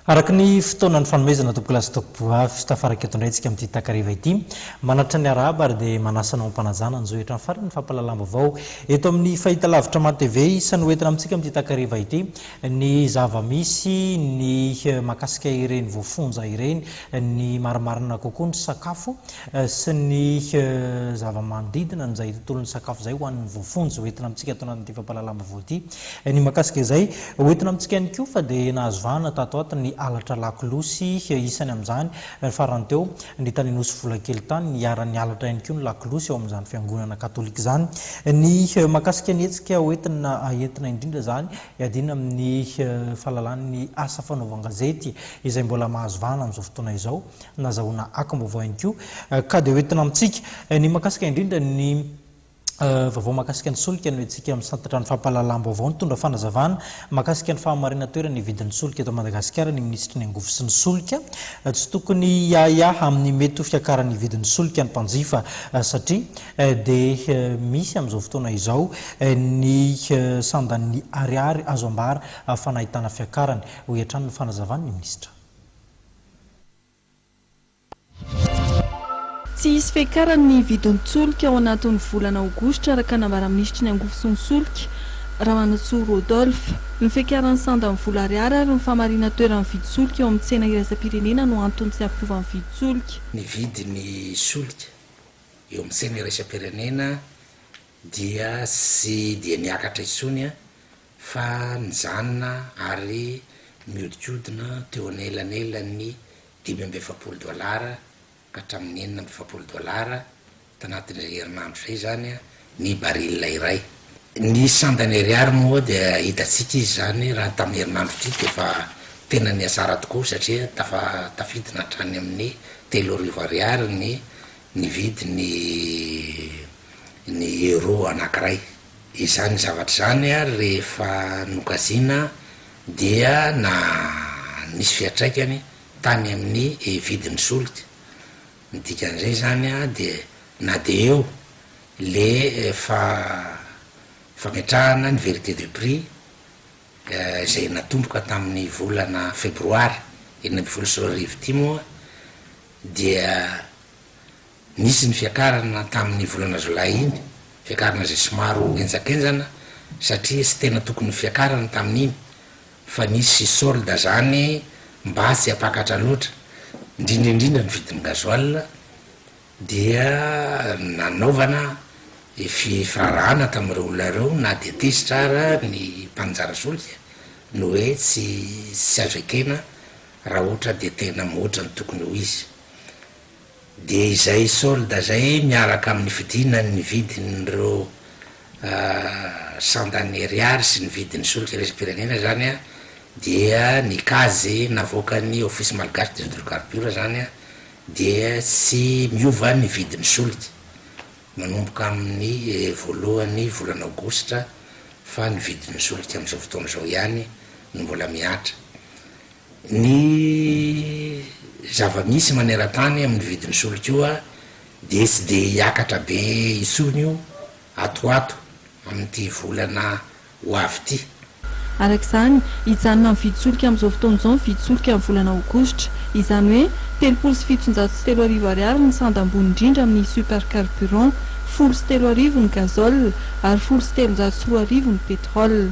Araka ny fotoana nifanomezana tompokolahy sy tompokovavy, tafaraka eto indray isika amin'ity takariva ity. Manatitra ny arahaba ary dia manasa anao am-panajana hanjohy hatramin'ny farany ny fampahalalam-baovao eto amin'ny fahitalavitra MATV. Isan'ny hoentina amintsika amin'ity takariva ity ny zava-misy ny mahakasika ireny voafonja ireny, ny marimarina kokoa ny sakafo sy ny zava-manodidina an'izay tontolon'ny sakafo izay ho an'ny voafonja. Hoentina amintsika ato anatin'ity fampahalalam-baovao ity ny mahakasika izay. Hoentina amintsika ihany koa fa dia nahazo vahana tato ato ny halatra lakolosy, isany amin'izany ny farany teo ny tany Anosivolakely tany, niharan'ny halatra ihany koa ny lakolosy ao amin'izany fiangonana katolika izany. Ny mahakasika ny hetsika hoentina entina indrindra izany hiadiana amin'ny fahalalan'ny asa fanaovan-gazety izay mbola mahazo vahana amin'izao fotoana izao. Nazahoana akom-baovao ihany koa ka dia hoentina amintsika ny mahakasika indrindra ny vaovao mahakasika ny solika no entintsika misantatra ny fampahalalam-baovao. Nitondra fanazavana mahakasika ny fahamarinan-toerana ny vidin'ny solika eto Madagasikara ny minisitry ny angovo sy ny solika. Tsy tokony hiahiahy amin'ny mety ho fiakaran'ny vidin'ny solika ny mpanjifa satria dia misy amin'izao fotoana izao ny sandan'ny ariary azo ambara fa nahitana fiakarany, hoy hatrany ny fanazavan'ny minisitra. Tsy hisy fiakarany ny vidin-tsolika ao anatin'ny volana aogositra araka nambaran'ny minisitry ny angovo sy ny solika, Ramanantsoa Rodolphe. Ny fiakaran'ny sandan'ny vola ariary ary ny fahamarinan-toeran'ny vidin-tsolika eo amin'ny tsena iraisam-pirenena no antony tsy hampiova ny vidin-tsolika. Ny vidin'ny solika eo amin'ny tsena iraisam-pirenena dia tsy dia niakatra intsony fa nijanona ary nihodinkodina teo anelanelan'ny 45 dolara ka hatramin'ny 46 dolara tanatin'izay herinandro izay izany ny baril iray. Ny sandany ariary moa dia hitantsika izy izany raha tamin'ny herinandro ity dia efa tena nihatsara tokoa satria tafa tafidina hatrany amin'ny 3000 ariary ny ny vidin'ny ny euro anankiray. Izany zavatra izany ary rehefa nokajiana dia na nisy fiantraikany tany amin'ny vidin'ny solika. Ny dikan'izay izany dia na dia eo le fa fametrahana ny vérité de prix izay natomboka tamin'ny volana febroary 2016 ity moa dia Nisy ny fiakarana tamin'ny volana jolay iny, fiakarana izay somary ho henjakenjana satria tsy tena tokony ho fiakarana tamin'iny fa nisy solde zany mba tsy hampakatra loatra, indrindra indrindra ny vidin'ny gasoil dia nanaovana fifirarahana tamin'ireo olona ireo na dia tezitra ara ny mpaninjara solika ny hoe tsy tsy azo ekena raha ohatra dia tena mihoatra ny tokony ho izy. Dia izay solde izay miaraka amin'ny fidinan'ny vidin'ireo sandan'ny ariary sy ny vidin'ny solika iraisam-pirenena izany dia ny kajy navoakan'ny Office Malgache des Hydrocarbures izany dia tsy miova ny vidin'ny solika manomboka amin'ny voalohan'ny volana aogositra fa ny vidin'ny solika amin'izao fotoana izao ihany no mbola mihatra. Ny zava-misy maneran-tany amin'ny vidin'ny solika io dia tsy dia hiakatra be intsony io ato ho ato amin'ity volana ho avy ity. Araka izany, hijanona amin'ny vidin-tsolika amin'izao fotoana izao ny vidin-tsolika amin'ny volana aogositra. Izany hoe, 30 30 ariary ny sanda ambony indrindra amin'ny super carburant, 30 10 ny gazole ary 20 30 ny pétrole.